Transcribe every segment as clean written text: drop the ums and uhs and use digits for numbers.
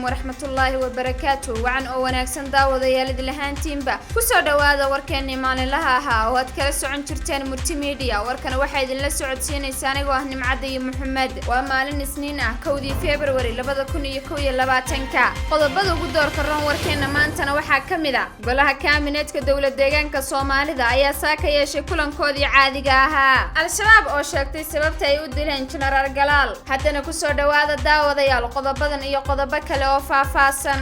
Calaykum waraxmatullaahi wabarakaatu. Wacan oo wanaagsan, daawadayaal idinlahaantiinba. Kusoo dhowaada warkeennii maalinlaha ahaa oo aad kala socon jirteen Murti Media. Warkana waxaa idinla socodsiinaysa anigoo ah Nimcadda iyo Muxamed. Waa maalin Isniin ah, 1-dii Februari 2021-ka. Qodobada ugu doorka roon warkeenna maantana waxaa ka mid a: golaha kaabineedka dowlad deegaanka Soomaalida ayaa saaka yeeshay kulankoodii caadiga ahaa. Al-Shabaab oo sheegtay sababta ay u dileen Jenaraal Galaal. Haddana kusoo dhowaada, daawadayaal, qodobadan iyo qodobo kale oo faahfaahsan.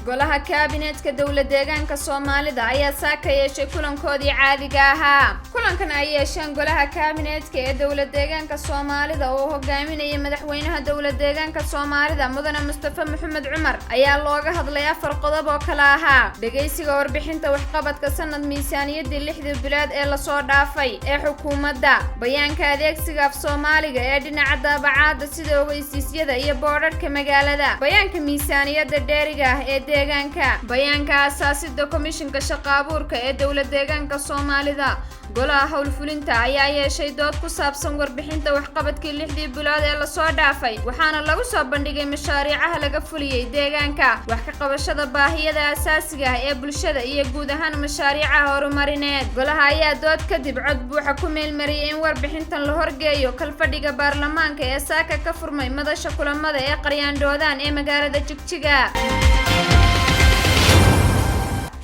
Golaha kaabineedka dowlad deegaanka Soomaalida ayaa saaka yeeshay kulankoodii caadiga ahaa. Kulankan ay yeesheen golaha kaabineedka ee dowlad deegaanka Soomaalida oo hogaaminaya madaxweynaha dowlad deegaanka Soomaalida, Mudane Mustafa Maxamed Cumar, ayaa looga hadlay afar qodob oo kale ahaa: dhegaysiga warbixinta waxqabadka sanad miisaaniyaddii 6-dii bilood ee lasoo dhaafay ee xukuumadda, bayaanka adeegsiga af Soomaaliga ee dhinaca daabacaadda sida ogeysiisyada iyo boodhadhka magaalada, bayaanka miisaaniyadda dheeriga ah ee deegaanka, bayaanka asaasida komishinka shaqa abuurka ee dowlad deegaanka Soomaalida. Golaha howlfulinta ayaa yeeshay dood ku saabsan warbixinta waxqabadkii 6-dii bilood ee lasoo dhaafay, waxaana lagu soo bandhigay mashaariicaha laga fuliyey deegaanka, wax ka qabashada baahiyada asaasiga ah ee bulshada iyo guud ahaan mashaariicaha horumarineed. Golaha ayaa dood kadib cod buuxa ku meelmariyey in warbixintan la horgeeyo kalfadhiga baarlamaanka ee saaka ka furmay madasha kulamada ee Qaryaandhoodaan ee magaalada Jigjiga.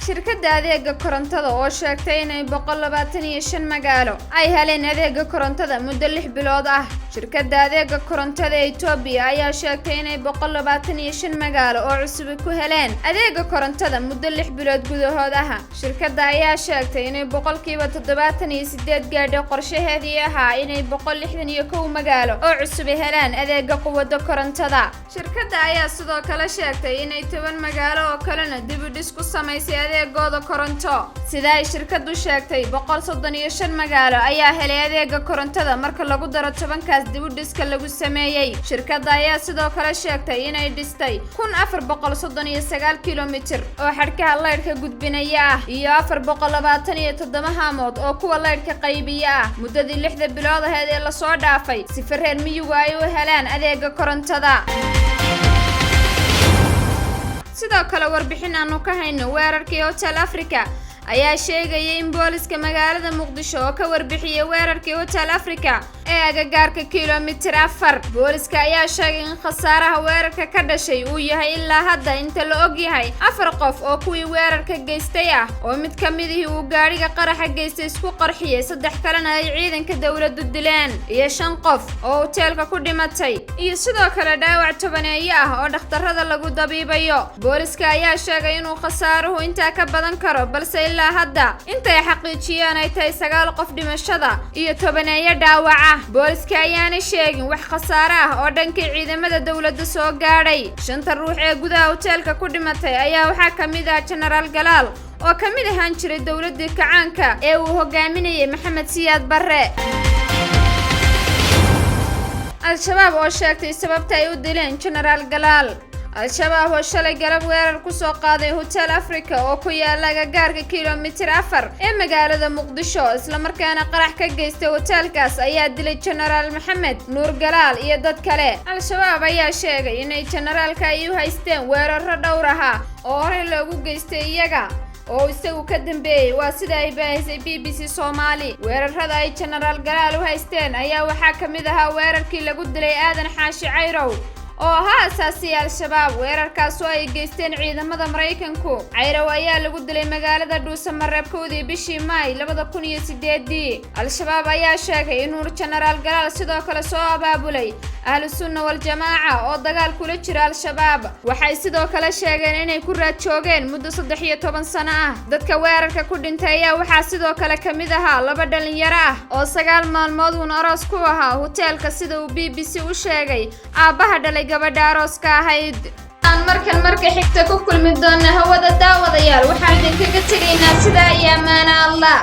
Shirkadda adeega korontada oo sheegtay inay 125 magaalo ay heleen adeega korontada muddo 6 bilood ah. Shirkadda adeega korontada ee Itoobiya ayaa sheegtay inay 125 magaalo oo cusubi ku heleen adeega korontada muddo 6 bilood gudahood ah. Shirkadda ayaa sheegtay inay 78% gaadhay qorshaheedii ahaa inay 161 magaalo oo cusubi helaan adeega quwadda korontada. Shirkadda ayaa sidoo kale sheegtay inay 10 magaalo oo kalena dib u dhis ku samaysay adeegooda koronto. Sida ay shirkaddu sheegtay, 135 magaalo ayaa helay adeega korontada marka lagu daro 10-kaas dib u dhiska lagu sameeyey. Shirkadda ayaa sidoo kale sheegtay inay dhistay 1439 kilomitir oo xadhkaha laydhka gudbinaya ah iyo 427 haamood oo kuwa laydhka qaybiya ah muddadii 6-da bilood aheyd ee lasoo dhaafay, sifa reer miyigu ay u helaan adeega korontada. Sidoo kale, warbixin aanu ka hayno weerarkii Hotel Africa ayaa sheegayay in booliska magaalada Muqdisho oo ka warbixiyey weerarkii Hotel Africa ee agagaarka kilomitir 4. Booliska ayaa sheegay in khasaaraha weerarka ka dhashay uu yahay ilaa hadda inta la og yahay afar qof oo kuwii weerarka geystay ah, oo mid ka midihii uu gaadhiga qaraxa geystay isku qarxiyey, saddex kalena ay ciidanka dowladdu dileen, iyo shan qof oo hoteelka ku dhimatay, iyo sidoo kale dhaawac tobaneeyo ah oo dhakhtarada lagu dabiibayo. Booliska ayaa sheegay inuu khasaaruhu intaa ka badan karo, balse ilaa hadda intay xaqiijiyeen ay tahay sagaal qof dhimashada iyo tobaneeyo dhaawaca. Booliska ayaana sheegin wax khasaare ah oo dhankii ciidamada dowladda soo gaadhay. Shanta ruux ee gudaha hoteelka ku dhimatay ayaa waxaa ka mid ah Jenaraal Galaal oo ka mid ahaan jiray dowladdii kacaanka ee uu hogaaminayay Maxamed Siyaad Barre. Al-Shabaab oo sheegtay sababta ay u dileen Jenaraal Galaal. Al-Shabaab oo shalay galab weerar ku soo qaaday Hotel Africa oo ku yaala agagaarka kilomitir 4 ee magaalada Muqdisho, islamarkaana qarax ka geystay hoteelkaas, ayaa dilay Jenaraal Maxamed Nuur Galaal iyo dad kale. Al-Shabaab ayaa sheegay inay jenaraalka ay u haysteen weeraro dhowr ahaa oo horey loogu geystay iyaga oo isagu ka dambeeyey, waa sida ay baahisay BBC Soomaali. Weerarada ay Jenaraal Galaal u haysteen ayaa waxaa ka mid ahaa weerarkii lagu dilay Aadan Xaashi Cayrow oo ahaa asaasiya Al-Shabaab, weerarkaas oo ay geysteen ciidamada Maraykanku. Cayrow ayaa lagu dilay magaalada Dhuusamareeb 1-dii bishii Maay 2008-dii. Al-Shabaab ayaa sheegay inuu Jenaraal Galaal sidoo kale soo abaabulay Ahlu Sunna Waljamaaca oo dagaal kula jira Al-Shabaab. Waxay sidoo kale sheegeen inay ku raad joogeen muddo 13 sano ah. Dadka weerarka ku dhintay ayaa waxaa sidoo kale ka mid ahaa laba dhalinyaro ah oo 9 maalmood uun aroos ku ahaa hoteelka, sida uu BBC u sheegay aabbaha dhalay gabadha arooska ahayd. Aan markan marka xigta ku kulmi doona hawada, daawadayaal, waxaan idinkaga tegaynaa sidaa iyo ammaana Allah.